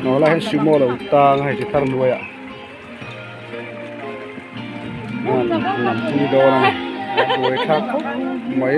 Aw helai hian sumo a lo tang a hei chi thar hnuaiah an pui dawn a ni a buai thlak khawp mai.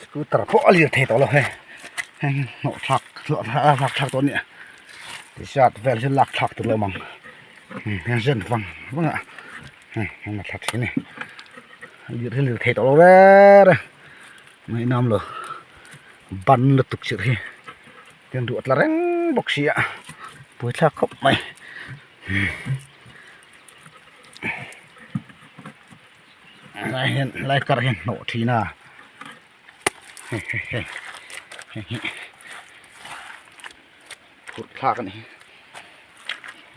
Scooter pawh a lir thei tawh lo hei hei hi hnawh thlak hlak thlak tawh a ni a t-shirt vel hi lak thlak tur a awm ang heng zen vang vang a hei heng a thla thin a ni a lir hi a lir thei tawh lo reng reng ngaihnawm lo ban lutuk chirh hi tin ruah tla reng bawk si a buaithlak khawp mai. Helai hian helai kar hian hnawh thin a hei hei hei hei hi phurh thlak a ni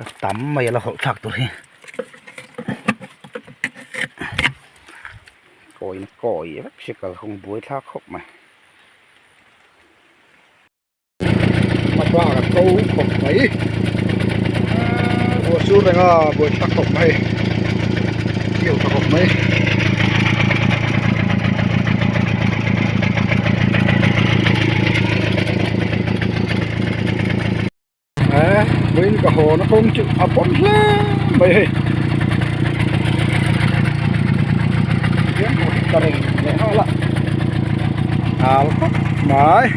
a tam mai a la hawlh thlak tur hi kawi na kawi vek si kalkawng buai thlak khawp mai. A bak a to khawp mai ruah sur reng a buai thlak khawp mai chiau tha khawp mai. He vawiin ka haw na kawng chu a pawm hle mai hei hian haw hi ka reng leh nghal a nghal khawp mai.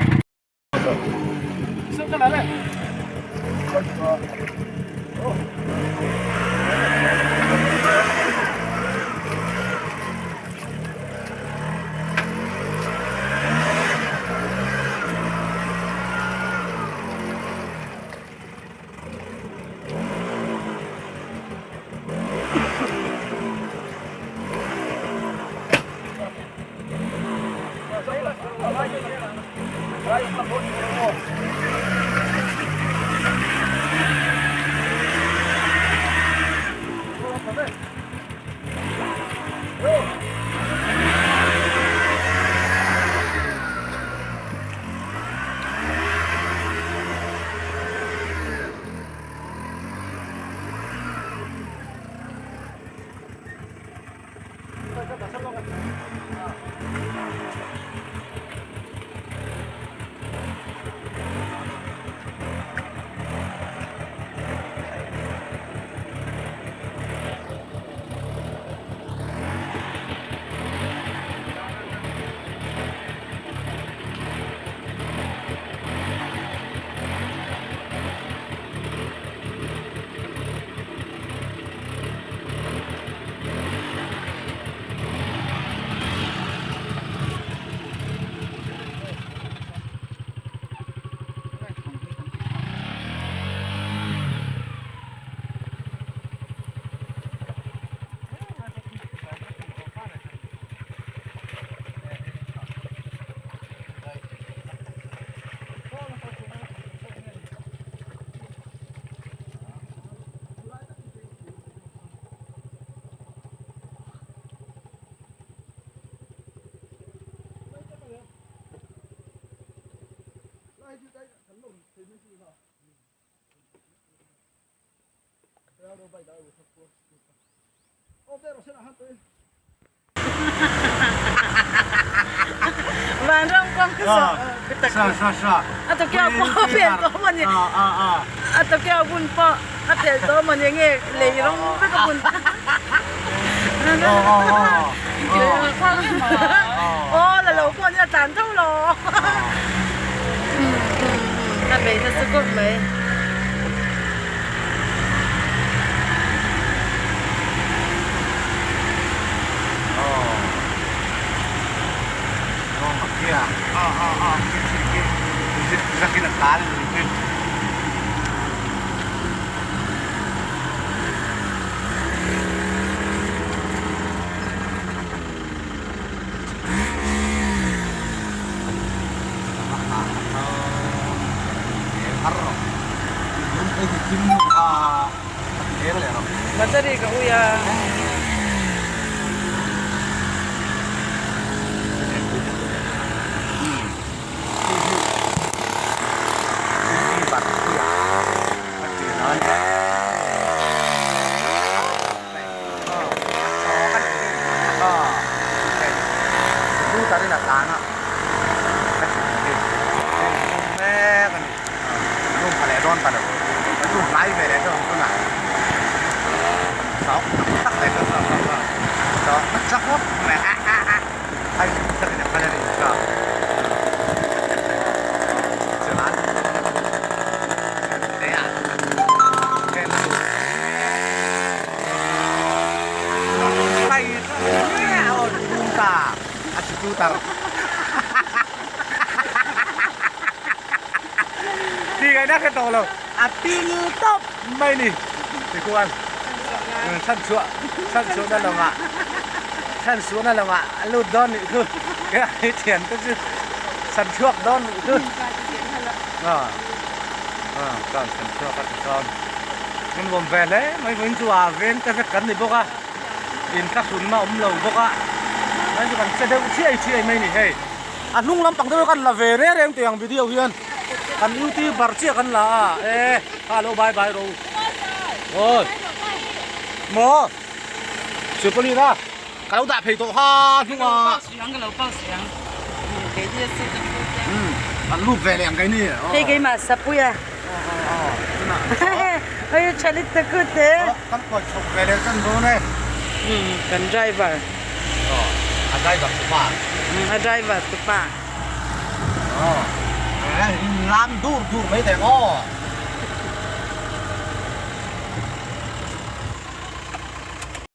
Vanram kawng ka zawh ka tak a tokyo pawh a pel tawh maw ni a tokyo bun pawh a pel tawh maw ni nge lei rawng vek a bun aw la lo pawh ni a tlan tho lo a bei nasa khawp mai. tlan a ka thin hi hei lum mek a ni lum pha leh dawn ta lo ka lum hlai ve leh dawn tunah chauh tak leh ka chauh nasa khawp mai a a a hei takin a kal a ni kha chuan A scooter Ti ngaihna hre tawh lo a til tawp mai ni tikhuan chhanchhuah chhanchhuahna lawngah chhanchhuahna lawngah a lut dawn nih chu keimahni thian te chu chhanchhuak dawn nih chu a chuan chhanchhuak a ti dawn kan nuam ve hle mai vawiin chu a veng te vek kan ni bawk a. Inthlahrunna awm lo bawk a, hei chu kan che deuh chiai chiai mai a ni hei. A hnung lampang deuh hi kan la ve reng reng tih ang video hian kan youtuber chiah kan la a e kha lo bye bye ro awi maw Supolina ka lo dah phei tawh kha hnungah kan lut ve leh ang keini hei keimah Sapuia hei tha lit takut e. Kan kawi chhawk ve leh chan dawn e. Umm kan driver. Aw a driver tu pa. Umm a driver tu pa. Aw in lam dur dur mai teh aw.